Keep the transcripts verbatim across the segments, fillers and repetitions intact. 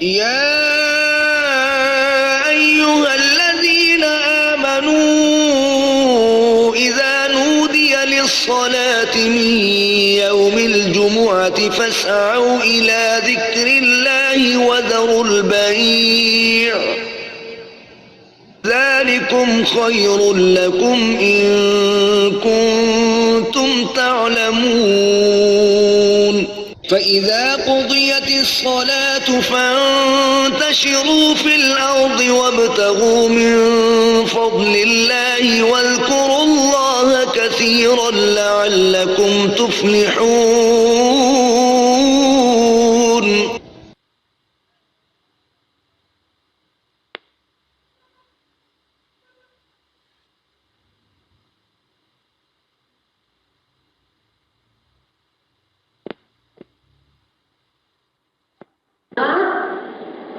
يا أيها الذين آمنوا إذا نودي للصلاة من يوم الجمعة فاسعوا إلى ذكر الله وذروا البيع، ذلكم خير لكم إن كنتم تعلمون. فإذا قضيت الصلاة فانتشروا في الأرض وابتغوا من فضل الله واذكروا الله كثيرا لعلكم تفلحون.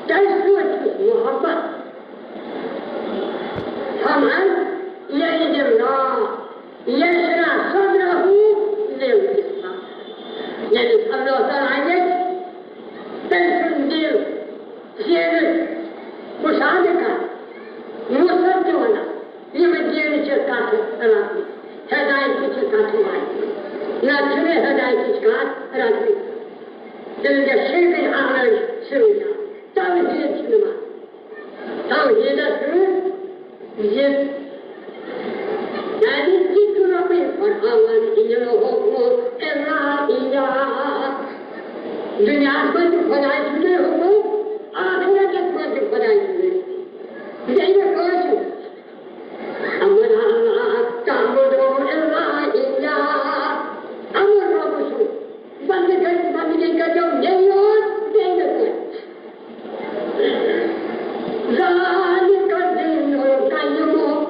تۄہہِ سۭتۍ چھُس محبت تھاوان، ییٚلہِ دِل لا یشرح صدره للإسلام۔ ییٚلہِ اللہ تعالیٰ ہن تٔمۍ سُنٛد دِل زینُن، کُشادٕ کرُن، وُسعت دِوان، یِمہٕ دیٖنٕچہِ کتھٕ رٹنہٕ، ہدایتٕچہِ کتھٕ واتنہٕ۔ نتہٕ چھُنہٕ ہدایتٕچ کتھ رٹنٕے۔ تیٚلہِ گژھِ شرکٕچ آلٲیِش سۭتۍ آسٕنۍ۔ توحیٖد چھُنہٕ واتان۔ توحیٖدس سۭتۍ زِ یعنی کہِ چھُ رۄبٕے فرماوان، "إن الحكم إلا لله۔" دُنیاہس منٛز تہِ خۄداے سُنٛدُے حُکُم، ٲخرتس منٛز تہِ خۄداے سُنٛدُے۔ بیٚیہِ نہٕ کٲنٛسہِ۔ "أمر الله تعبدوا إلا إياه۔" امر رۄبہٕ سُنٛد، بندٕ کٔرۍ، بندگی کٔرۍزیو مےٚ یوت، بیٚیہِ نہٕ کٲنٛسہِ۔ ذلك الدين القيم۔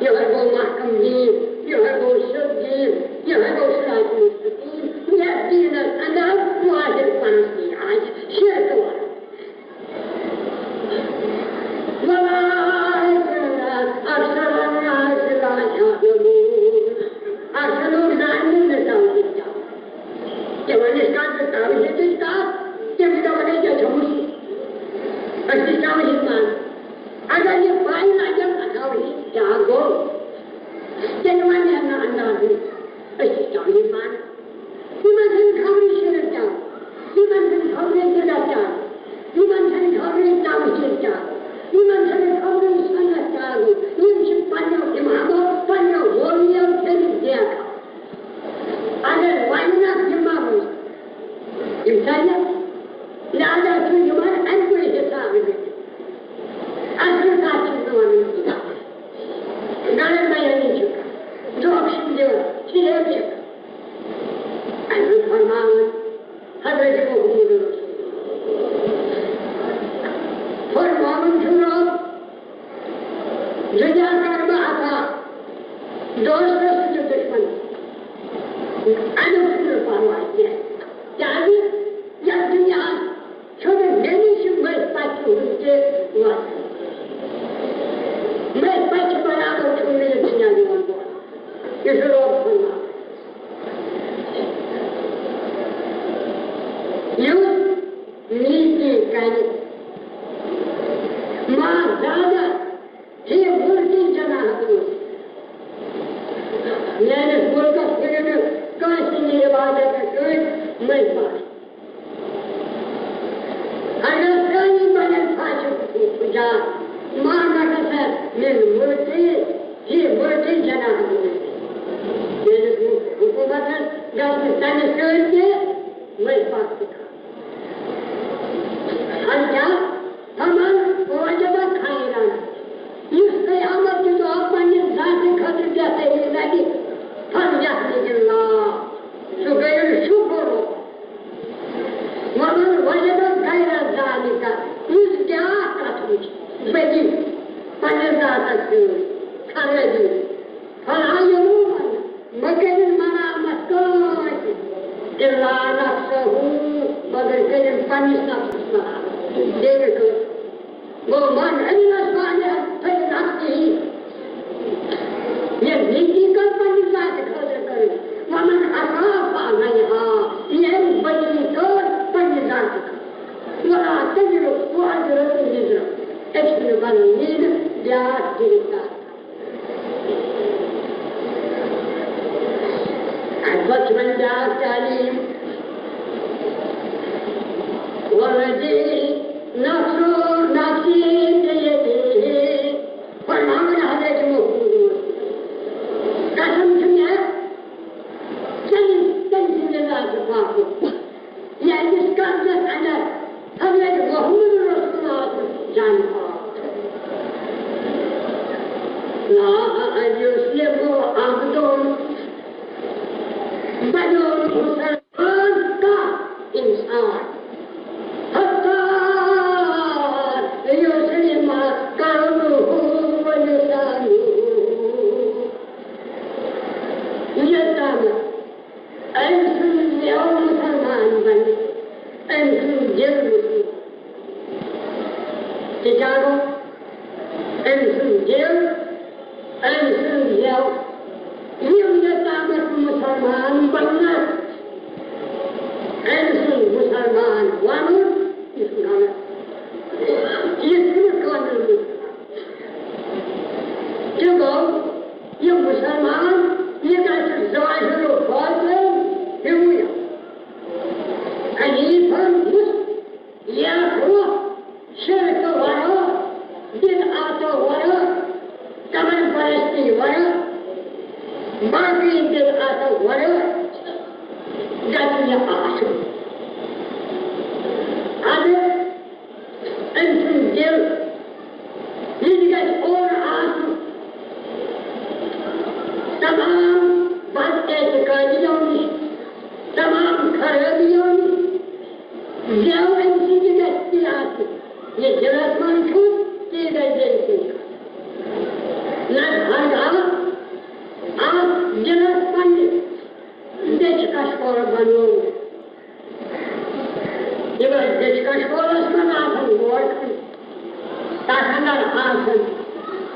یِہوٚے گوٚو محکم دیٖن، یِہوٚے گوٚو سیوٚد دیٖن، یِہوٚے گوٚو صراط مستقیم۔ یَتھ دیٖنَس اندر واحد پانَس نِش آسہِ شرک وَرٲے۔ ولكن أكثر الناس لا يعلمون۔ اکثر لوٗکھ زانن نہٕ توحیٖد کیٛاہ۔ تِمن نِش کر ژٕ توحیٖدٕچ کتھ، تِم چھِ دپان، "ہے، ژےٚ چھےٚ مُشکِل۔ أسۍ تہِ چھِ توحیٖد مانان۔" اگر یہِ پاے لگن، توحیٖد کیٛاہ گوٚو، تیٚلہِ وَنن نہٕ اندازٕے، "أسۍ تہِ چھِ توحیٖد مانان۔" یِمن چھَنہٕ خبرٕے شرک کیٛاہ، یِمن چھَنہٕ خبرٕے بدعت کیٛاہ، یِمن چھَنہٕ خبرٕے توحیٖد کیٛاہ، یِمن چھَنہٕ خبرٕے سنت کیٛاہ گوٚو۔ یِم چھِ پننیو اِمامو، پننیو مولویو کٔرِتھ دیکھا۔ اگر وَنہِ نہ یِم ما روزن، یِم ژَلن۔ لہذا چھُ یِمن اَمہِ پٲٹھۍ حساب دِنہٕ۔ اصل کتھ چھُس بہٕ ونان کینٛہہ۔ غلط بیانی چھُ کران، دھوکہٕ چھُم دِوان، فریب چھُ کران۔ اَمہِ منٛز فرماوان حضرت محمد رسول۔ فرماوان چھُ رب، دُنیا کر بہٕ عطا دوستس تہٕ دُشمنس۔ اَمیُک چھُنہٕ پرواے کینٛہہ۔ کیٛازِ یَتھ دُنیاہس چھُنہٕ مےٚ نِش مٔتھۍ پَژھِ ہُنٛد تہِ وَس۔ مٔتھۍ پَژھِ برابر چھُنہٕ مےٚ یہِ دُنیا دِوان بۄن۔ یہِ چھُ رۄب فرماوان۔ یُس نیکی کرِ، ما زاد فی ملکی جناح بعوضہ۔ میٲنِس مُلکس کٔرِو نہٕ کٲنٛسہِ ہٕنٛدِ عبادتہٕ سۭتۍ مٔنٛزۍ پاش۔ اگر سٲری بنن فاسق فجار، ما نقص من ملکی فی ملکی جناح بعوضہ۔ میٲنِس حکوٗمتس گژھِ نہٕ تمہِ سۭتۍ تہِ مٔنٛزۍ پاش۔ ہر کیٛاہ؟ فمن وجد خیرا، یُس قیامت کہِ دۄہ پننہِ ذاتہِ خٲطرٕ بہتری لبہِ، فلیحمد اللہ، سُہ گٔیَن شُکُر۔ ومن وجد غیر ذلک، یُس بیٛاکھ کتھ وٕچھِ، بدی پننہِ ذاتس سۭتۍ، خرٲبی، فلا یلومن، مہ کٔرِن ملامت کٲنٛسہِ، الا نفسہ، مگر کٔرِن پننِس نفسس ملامت، بیٚیہِ نہٕ کٲنٛسہِ۔ گوٚو، من عمل صالحا فلنفسہ، ییٚمۍ نیکی کٔر پننہِ ذاتہٕ خٲطرٕ کٔر، ومن اساء فعلیہا، ییٚمۍ بدی کٔر پننہِ ذاتہٕ خٲطرٕ۔ ولا تزر وعد رسول الله، أكثر من مين؟ جاء جلسة. البطل من جاء التعليم. والذي نفس نفسي بيده. فرمان عليك محمد. قسم چھُ مےٚ تٔمۍ، تٔمۍ سٕنٛدِ ذاتہٕ پاکُک، ییٚمِس قبضس اندر حضرت محمد رسول اللہ سُنٛد جان پاک چھُ۔ لا یسلم عبد بنو مسلمان کا انسان حتی یسلم قلبہ و لسانہ۔ یوٚتام أمۍ سُنٛد زیو مسلمان بنہِ، أمۍ سُنٛد دِل مسلمان۔ تہِ کیٛاہ گوٚو؟ أمۍ سُنٛد دِل، أمۍ سُنٛد زیو، یِم یوٚتامَتھ مسلمان بننَس، أمۍ سُنٛد مسلمان وَنُن، یہِ چھُ غلط۔ یہِ چھُنہٕ قٲبِل مسلمان۔ تہِ گوٚو، یہِ مسلمان، یہِ گژھِ ظٲہِر و باطن ہیوٗ۔ حنیفاً مُس-، یَتھ روح شرک ورٲے، بدعاتو ورٲے، قمر پرستی ورٲے، باقی بدعاتو ورٲے گژھِ یہِ آسُن۔ اَدٕ أمۍ سُنٛد دِل، یہِ تہِ گژھِ اورٕ آسُن۔ تمام بد اعتقادیو نِش، تمام خرٲبیو نِش زٮ۪و أمۍ سٕنٛدِ گژھِ تہِ آسٕنۍ۔ یہِ دِلس منٛز چھُ، تی گژھِ بیٚیہِ سٕنٛدِ خٲطرٕ۔ نہ ہرگاہ اَتھ دِلس پنٛنہِ بیٚچہِ کشکول بنوومُت۔ یِمن بیٚچہِ کشکولس منٛز آسان گوٹھ، تتھ اندر آسان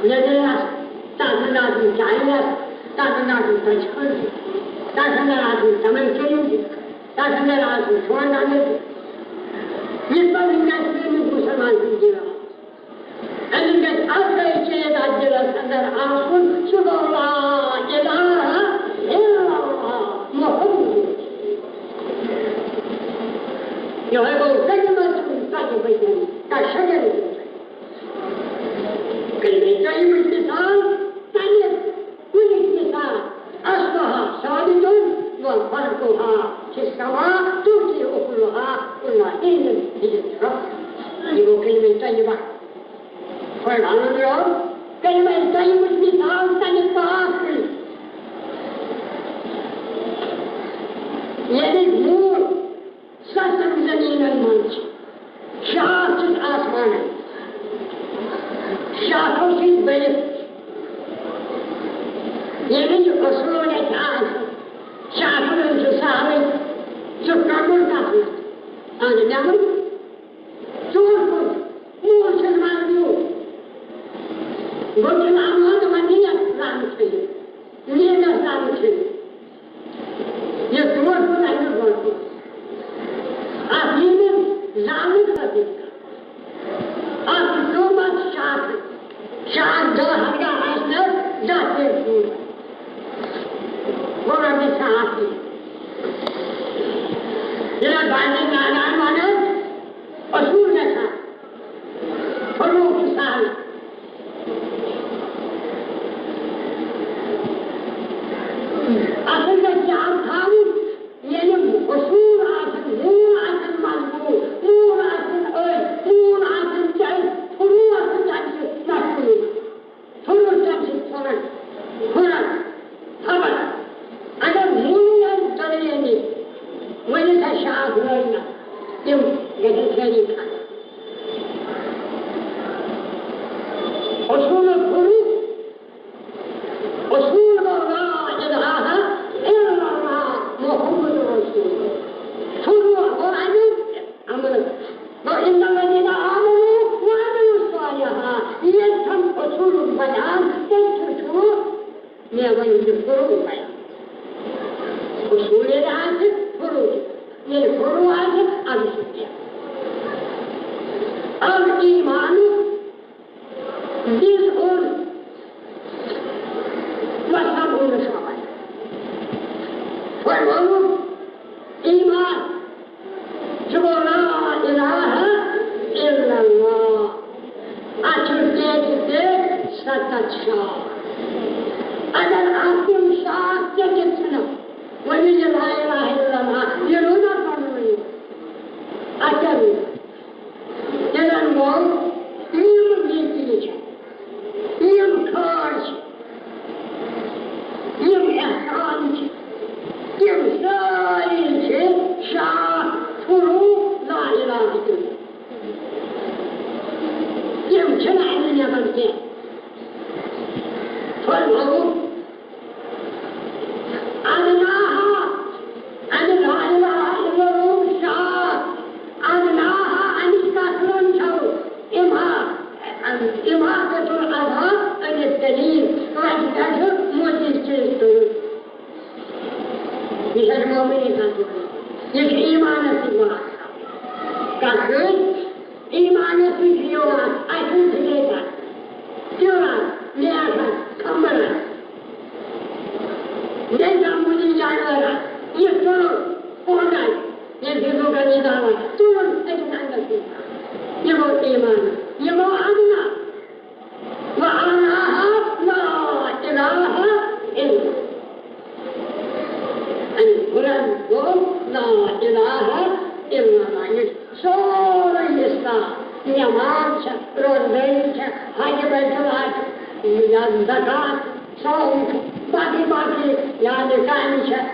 لیٚدٕر آسان، تتھ اندر آسان چایہِ آسان، تتھ اندر آسان بچہِ کھنٛڈ، تتھ اندر آسان تمن کٔرِو، تتھ اندر آسان سون اندر۔ یِتھ پٲٹھۍ وٕنکیٚس سٲنِس مسلمان سٕنٛدۍ دِلس أمِس گژھِ اکھ چیز اتھ دِلس اندر آسُن، سُہ گوٚو لا الہ الا اللہ محمد۔ یِہوٚے گوٚو کلمہ طیبہ، کلمہ طیبہ۔ کلمہ طیبہ مثال تمہِ کُلِچ مثال، اصلها ثابت و فرعها فی السماء تؤتی اکلها کل حین باذن ربها۔ یہِ گوٚو کلمہ طیبہ۔ فرعون یوم کلمہ طیبہ مثال تمہِ پاک۔ ییٚلہِ نوٗر سَتَن زٔمیٖنَن منٛز چھِ، شاخ چھِس آسمانَن، شاخو سۭتۍ بٔرِتھ۔ ییٚلہِ یہِ اصوٗل اَتہِ آسہِ، شاخَن ہُنٛد چھُ سہلٕے، سُہ کَمُل تَتھ منٛز۔ اَہَن، مےٚ ووٚن، ژوٗر کُس؟ موٗل چھُس وَنان یوٗت۔ گوٚو تِم اَمانہٕ وَنہِ یَتھ زَن چھِ، نیٖرِتھ زَن چھِ۔ یہِ ژوٗر کُس اَمیُک گوٚو؟ اَتھ نیٖرِتھ زالنہٕ خٲطرٕ۔ اَتھ قۭمَتھ شاخ، شاخ دَہ ہَتھ آسہِ نہ، دَہ تہِ ژوٗر۔ گوٚو رۄپیہِ ساس تہِ۔ ییٚلہِ اَتھ باقٕے زالان وَنان، اصوٗل گژھان۔ فروغ چھُ سہل۔ اصل گژھِ یاد تھاوُن، ییٚلہِ اصوٗل آسن، موٗل آسن مضبوٗط، موٗل آسن أڑۍ، موٗل آسن چرۍ، فروغ چھُ تَمہِ سۭتۍ مضبوٗط۔ فروغ تَمہِ سۭتۍ ژھۄنان، ہُران۔ خبر، اگر موٗل آسہِ دۄدرینی، وۄنۍ سا شاخ لٲگۍ نہ، تِم گژھن سٲری ختم۔ اصوٗل فروغ، اصوٗل گوٚو لا الہ الا اللہ محمد رسول اللہ۔ فروغ گوٚو اَمیُک عمل۔ وَإِنَّ الَّذِينَ آمَنُوا وَعَمِلُوا الصَّالِحَاتِ، ییٚلہِ تِم اصوٗلُک بیان، تیٚلہِ چھُ سُہ مےٚ وۄنۍ یہِ فروغ بیان۔ اصوٗل ییٚلہِ آسہِ، فروغ۔ ییٚلہِ فروغ آسہِ، اَدٕ چھُ کینٛہہ۔ الایمان، دل اوٚن، وسلام اوٚنُس رۄبَن۔ فرمووُکھ، ایمان، سُہ گوٚو لا الہ الا اللہ۔ اَتھ چھُ پیٹہِ پٮ۪ٹھ ستتھ شاخ۔ اگر اَتھ تِم شاخ ژٔٹِتھ ژھٕنو، وۄنۍ یہِ لا الہ الا اللہ، یہِ روٗدا پَنُن۔ اَتھ کیٛاہ روٗد؟ تِمن گوٚو یِم نیکی چھِ، یِم خٲر چھِ، یِم احسان چھِ، تِم سٲری چھِ شاخ فروع لا الہ الا اللہ۔ تِم چھِنہٕ اَمہِ نٮ۪بر کینٛہہ۔ فرمووُکھ، ادناہا، اَمہِ لا الہ الا اللہ شاخ، ادناہا، اَمِچ کتھ لٔنۍ چھَو، اِمہا، اِمہا قتل الاذی عن الطریق، وَتہِ پٮ۪ٹھٕ مُضِر چیٖز تُلُن۔ یہِ چھےٚ مومنی کتھ، یہِ چھُ ایمانس سۭتۍ واتان۔ کتھ سۭتۍ؟ ایمانس سۭتۍ چھُ یِوان اَسہِ سۭتۍ فِکرِ، تیوٗرا، میٹھس، کھمبرس، بیٚیہِ کانٛہہ مُجہِ جانور آسہِ، یہِ تُلُن، کوٚنٛڈ آسہِ، ییٚمہِ سۭتۍ لوٗکن یہِ دعوت، تُلُن أکِس اَنٛدس منٛز۔ یہِ گوٚو ایمان، یہِ گوٚو ادنا۔ وَأَعْلَاهَا لَا إِلَٰهَ إِلَّا اللَّهُ۔ اَمہِ بُلند گوٚو لا الہ الا اللہ۔ یہِ سورُے اسلام، نماز چھےٚ، روزٕ دٲری چھےٚ، حج بیت اللہ چھُ، یا زکوٰۃ، صوم چھُ، باقٕے باقٕے یعنی کامہِ چھےٚ،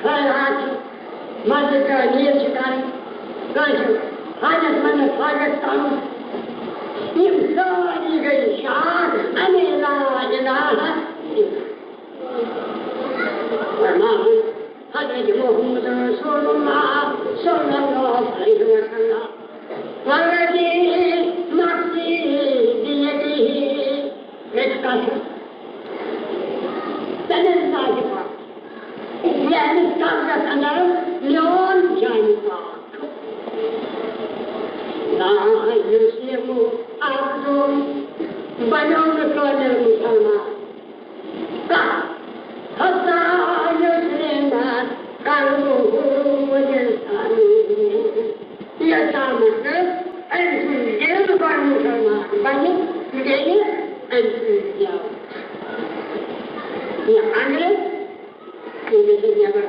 خیرات چھِ، مسجد تعمیٖر چھِ کَرٕنۍ، کٲنٛسہِ حاجت مندس حاجت کَرُن، یِم سٲری گٔے شاد اَمے لا الہ الا اللہ۔ فرماوُن حضرت محمد رسول اللہ صلی اللہ علیہ وسلم، والذی نفسی بیدہ، مےٚ چھِ قسم تٔمِس ذاتِ پاک، ییٚمِس قبضس اندر میون جانِ پاک چھُ۔ لا یسلم عبد، بنیو نہٕ کٲمل مُسلمان۔ کانٛہہ، حتی یسلم قلبہ و لسانہ۔ یوٚتامَتھ نہٕ أمۍ سُنٛد دِل گۄڈٕ مُسلمان بَنہِ، بیٚیہِ أمۍ سُنٛد دِل۔ یہِ اَنٛدرٕ، یہِ گژھِ نٮ۪بر۔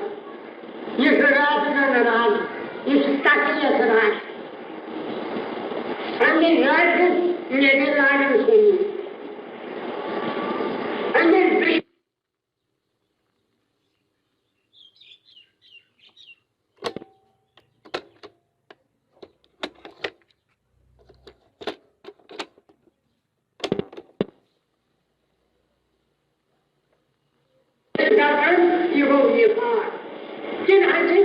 یہِ چھُ رازٕ نہٕ راز، یہِ چھُ تقیت راز۔ أنٛدٕرۍ رازٕ، نٮ۪بٕرۍ راز چھِ أنٛدٕرۍ۔ دَپان، یہِ گوٚو نِفاق۔ کِنہٕ اَتہِ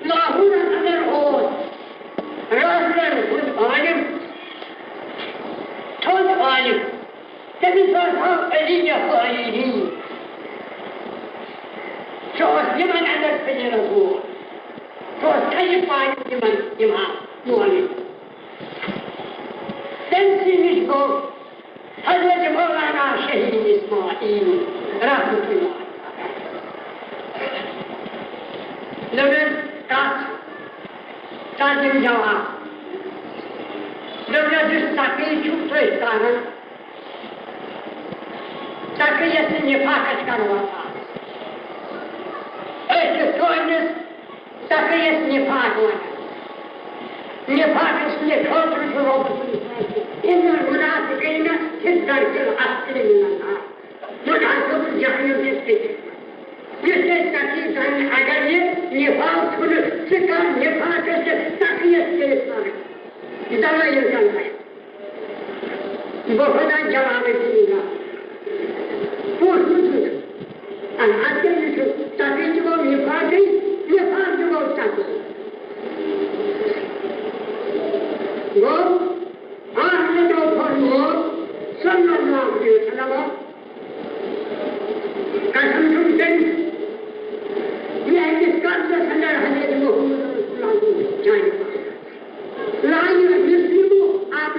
لاہورَس اَندَر اوس رازدَر ہُنٛد عالِم، تھوٚد عالِم، تٔمِس اوس ناو علی جفاری۔ سُہ اوس یِمَن اَندَر فقیٖرَس وول۔ سُہ اوس تھٔجہِ پایہِ یِمَن اِمام مولوی۔ تٔمۍ سٕے نِش گوٚو حضرت مولانا شہید اسماعیل رحمۃ اللہ۔ دوٚپُن، کَتھ؟ تَتھ دِم جواب۔ دوٚپنَس، یُس تقی چھُو تُہۍ کران، تقیَس تہٕ نِفاقَس کَرو اَتھ۔ أسۍ چھِ تُہٕنٛدِس تقیَس نِفاق وَنان۔ نِفاقَس نہِ خٲطرٕ چھُ رۄب سُنٛد فٲصلہٕ۔ اِنَّ الْمُنَافِقِینَ فِی الدَّرْکِ الْأَسْفَلِ مِنَ النَّارِ۔ مُنافِق جہنم کِس أکِس منٛز۔ یُس أسۍ تقی زانہِ، اگر یہِ نِفاق چھُنہٕ، ژٕ کر نِفاقَس تہٕ تقیَس کٔرِتھ فرق۔ یہِ دَلٲیِل کَرنَے۔ بہٕ خۄدا جوابے دِمہٕ گا۔ پوٚز وُچھُن۔ اَدٕ اَتھ کیٛاہ یہِ چھُ؟ تَتھ یہِ تہِ گوٚو نِفاقٕے، نِفاق تہِ گوٚو تَتھ۔ گوٚو، اَتھ نبیو فرموو، صلی اللہ علیہ وسلم، قسم چھُم تٔمۍ، یہِ أکِس قبضس اندر حضرت محمد رسول اللہ جانہِ پاس۔ لا یسلم عبد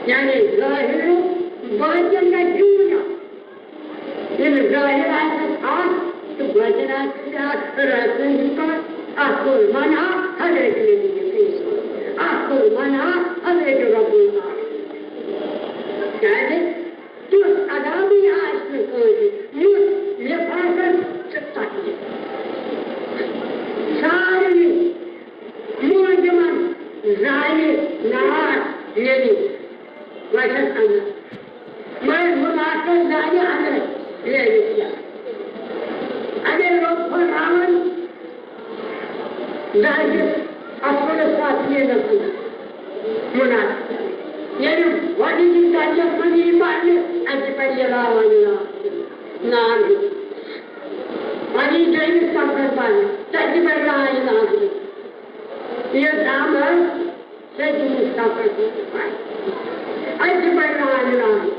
یعنی ظٲہِر باطن گژھِ جُملہٕ۔ ییٚلہِ ظٲہِر آسہِ اکھ تہٕ باطن آسہِ بیٛاکھ، رٲژ ہٕنٛز پتھ، اکھ کوٚر منع حضرت نبی کریم، اکھ کوٚر منع حضرت رب العالمین۔ کیٛازِ؟ تیُتھ عذابٕے آسہِ نہٕ کٲنٛسہِ، یُتھ نفاقس چھُ تۄہہِ۔ سارنٕے مُلزِمن زانہِ نار ییٚلہِ وَشس اندر، مگر مُنافِق زانہِ اندرے ییٚلہِ کیٛاہ۔ اگر رۄب فرماوان، زانہِ اصل ساتھ ییٚلہِ منافِق۔ ییٚلہِ گۄڈٕنِچ درجس منٛز یی پرنہٕ، اَتہِ پَرِ یہِ لا اله الا اللہ، نار ہیوٚن۔ پَنٕنۍ دوٚیمِس طبقس پَرنہٕ، تَتہِ پَرِ لا اله الا اللہ۔ یہِ دَم حظ، سٔتمِس طبقس منٛز پَرِ۔ اَتہِ پَرِ لا اله الا اللہ۔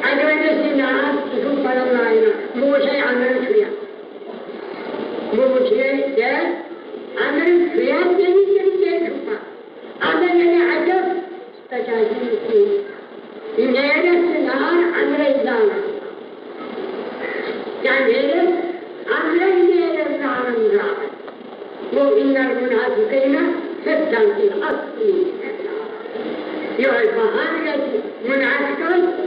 اَتہِ وَنٮ۪س یہِ نار، ژٕ چھُکھ پَران لا اله الا اللہ۔ بہٕ وٕچھے اَنٛدرٕ چھُ یَتھ۔ بہٕ وٕچھے ژےٚ اَنٛدرٕ چھُ یَتھ، تیٚلہِ کیٛازِ چھُکھ پَران؟ اگر یعنی اَتٮ۪تھ تَتہِ آسہِ نہٕ کِہیٖنۍ۔ یہِ نیرٮ۪س یہِ نار اَنٛدرَے زالان۔ کیٛاہ نیرٮ۪س؟ اَنٛدرَے نیرٮ۪س زالان زالان۔ گوٚو، ان المنافقین فی الدرک الاسفل من النار۔ یِہوٚے بہانہٕ گژھِ مُنافِقَن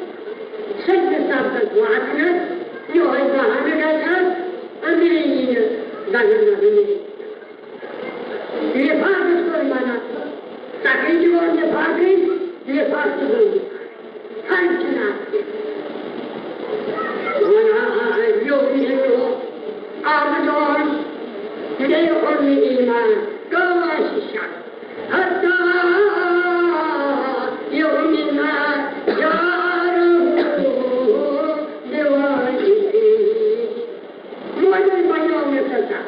سٔتمِس طبقَس واتنَس، یِہوٚے بہانہٕ گژھِ اَتھ أنٛدری یِنہٕ، دَزَن منٛز أنٛدری۔ نفاقس کوٚر منع۔ تقی تہِ گوٚو نفاقٕے، نفاق تہِ گوٚو نفاق۔ فرق چھُنہٕ اَتھ کینٛہہ۔ ولا یؤمن احدکم، بیٚیہِ اوٚن نہٕ ایمان کٲنٛسہِ شخص۔ حتی یؤمن جارہ بوادیہ۔ مومن بنیو مےٚ سزا۔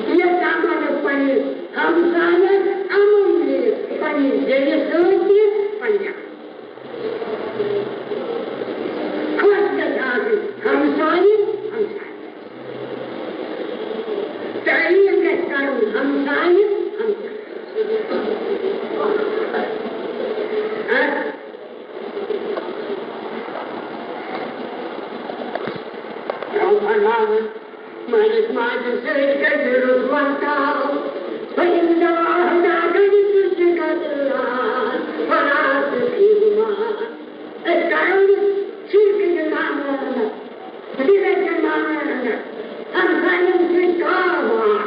یہِ دَپان پننِس ہمسایَس اَمُن نِس پننِس بیٚنہِ سۭتۍ تہِ پننہِ۔ خۄش گژھِ آسٕنۍ ہمسایہِ ہمسایَس۔ تعریٖف گژھِ کَرُن ہمسایہِ ہمسایَس۔ ہہ؟ رۄب فرماوان، مٲلِس ماجہِ سۭتۍ کٔرۍ زِ رُت ورتاو۔ فإن جاهداك لتشرك بي ما ليس لك به علم فلا تطعهما۔ أسۍ کَرو نہٕ شرکہٕ کٮ۪ن معاملن اندر، بِدعت کٮ۪ن معاملن اندر، ہمساین سۭتۍ کانٛہہ واٹھ۔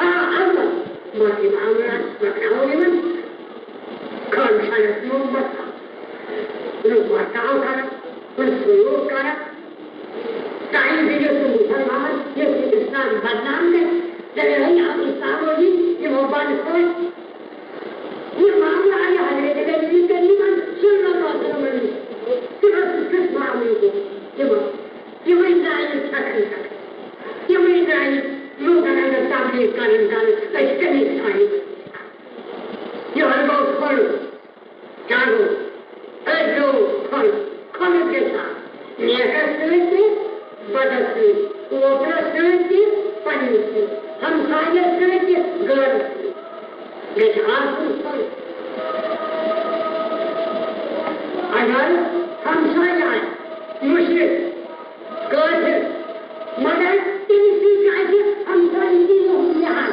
آ، البتہ باقی معاملات پَکناوو یِمن۔ خانشاہس محبت، لوگ ورتاو کرن، سلوک کرن۔ تاکہ یُس مسلمان، یُس اسلام بدنام کرِ، تیٚلہِ ہیٚیہِ اکھ اسلام وٲلی یِمو بنٛد پٲٹھۍ۔ یہِ معاملہٕ آیہِ حضرت نبی کریٖمن صلی اللہ علیہ وسلمن نِش۔ تِمن سۭتۍ کیُتھ معاملہٕ گوٚو تِمن؟ تِمے درٛایہِ ژھٮ۪کن ژھٮ۪کن۔ تِمے درٛایہِ لوٗکن اندر تبلیغ کران کران، أسۍ کٔمِس تھاوِ؟ یِہوٚے گوٚو کھُلہٕ۔ کیٛاہ گوٚو؟ أسۍ گوٚو کھُلہٕ۔ کھُلہٕ گژھِ آسُن۔ نیکس سۭتۍ تہِ، بدس سۭتۍ، اوترس سۭتۍ تہِ، پننِس سۭتۍ، ہمسایس سۭتۍ تہِ، غٲرس سۭتۍ۔ گژھِ آسُن کھُلہٕ۔ اگر ہمسایہِ آسہِ مُشرِک، کٲفِر، مگر تٔمِس نِش چھُ اَسہِ ہمسایہِ تہِ یِہُنٛد لحاظ۔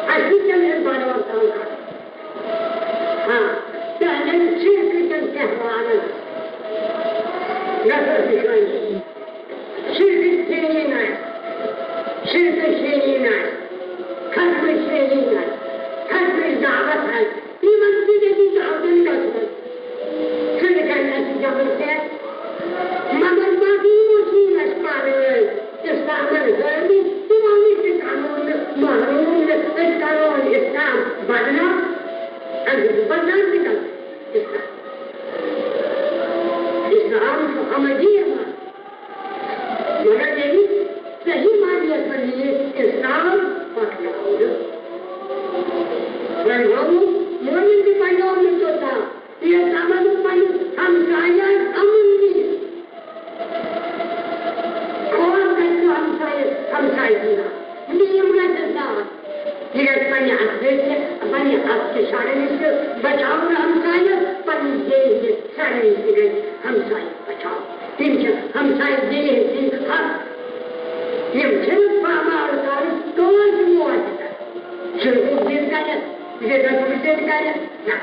اَسہِ چھُ تٔمِس بَڑٕ ورتاو کَرُن۔ ہاں، تہنٛدٮ۪ن شرکہٕ کٮ۪ن تہوارن گژھو نِشٲنی۔ شرکہٕ شیرین آسہِ، شرکہٕ شیرین آسہِ، ختمہٕ شیرین آسہِ، ختمٕچ دعوت آسہِ، یِمن زندگی دعوتن گژھو۔ چھُنہٕ کرِ اَسہِ جبر کینٛہہ۔ مگر باقی یِمو چیٖز اَسہِ پانہٕ ؤنۍ اِسلامَن ہٲومٕتۍ، تِمو نِش تہِ کرو نہٕ محروم نہٕ، أسۍ کرو نہٕ اِسلام بدنام۔ اَمہِ سۭتۍ بدنام تہِ کرو اِسلام۔ اِسلام چھُ احمدی یِوان۔ مگر ییٚلہِ صحیح معنیَس منٛز یہِ اِسلام پَکناونہٕ۔ وۄنۍ گوٚو مومن تہِ بنیوو نہٕ توٚتام، یہِ زمانہٕ پننِس ہمسایَس اَمُن دِیہِ۔ خوف گژھِ نہٕ ہمسایَس، ہمسایہِ ہُنٛد۔ دِیِم گژھِ صاف۔ یہِ گژھِ پننہِ اَتھٕ سۭتۍ، پننہِ حق چھِ شرٕے تہٕ بچاوُن ہمسایَس، پنٕنۍ بیٚیہِ ہٕنٛدِ شرٕے تہِ گژھِ ہمسایہِ بچاوُن۔ تِم چھِ ہمسایہِ بیٚیہِ ہٕنٛدۍ حق۔ یِم چھِنہٕ پامال کَرٕنۍ کٲنٛسہِ موجہِ پٮ۪ٹھ۔ شرکُک ضد کَرٮ۪س، زِنَس ضد کَرٮ۪س، نہ۔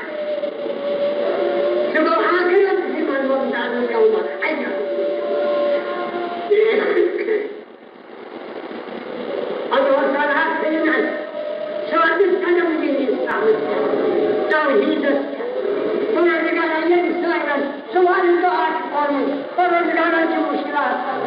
سُہ گوٚو آخرت یِمَن وۄپداونہٕ یومہ ایام۔ اللہ تعالیٰ تھٲیِن اَسہِ ثٲبِت قدم دین اسلامس پٮ۪ٹھ، توحیدس پٮ۪ٹھ۔ پروردگارا، ییٚمہِ سۭتۍ سون دعا چھُ کوٚرمُت، پروردگارا، چھِ مُشکِلات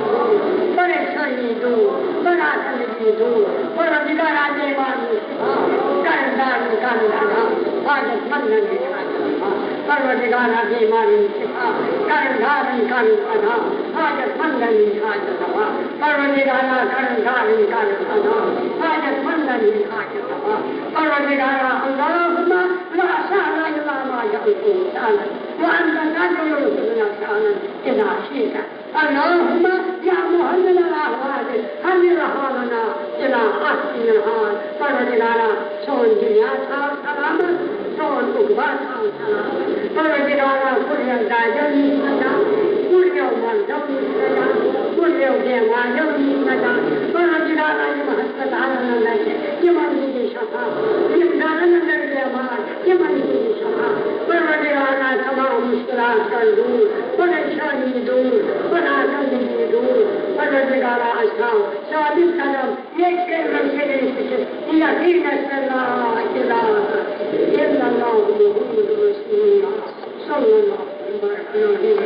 پریشانی دوٗر، پریشٲنی دوٗر۔ پروردگارا، بیمارن شفا، قرض دارن قرض ادا، حاجت مندن ہٕنٛز حاجت روا۔ پروردگارا، بیمارن شفا، قرض دارن قرض ادا، حاجت مندن ہٕنٛز حاجت روا۔ پروردگارا، قرض دارن قرض ادا، حاجت مندن ہٕنٛز حاجت روا۔ پروردگارا، اللهم لا سهل إلا ما جعلته سهلا، وأنت تجعل الحزن سهلا إذا شئت. اللهم يا مهون الأهوال، هون حالنا إلى أحسن الحال. پروردگارا، سون دنیا تھاو سلامت، سون عقبہ تھاو سلامت۔ پروردگارا، کُنہِ دادٮ۪و نِش نجات، کُنہِ مرضو نِش نجات، کُنہِ بیماریو نِش نجات۔ پروردگارا، یِم ہسپتالن اندر چھِ، تِمن دِیہِ شفا، یِم گرن اندر بیمار، تِمن دِیہِ شفا۔ پروردگارا، تمام مشکلات کر دور، پریشانی دور، پناہ زندگی دور۔ پروردگارا، اَسہِ تھاو ثابت قدم، ییٚتہِ کٔرۍ مےٚ شریٖف تہِ چھِ یقیٖنس پٮ۪ٹھ لا الہ الا اللہ محمد رسول اللہ صلی اللہ علیہ وسلم۔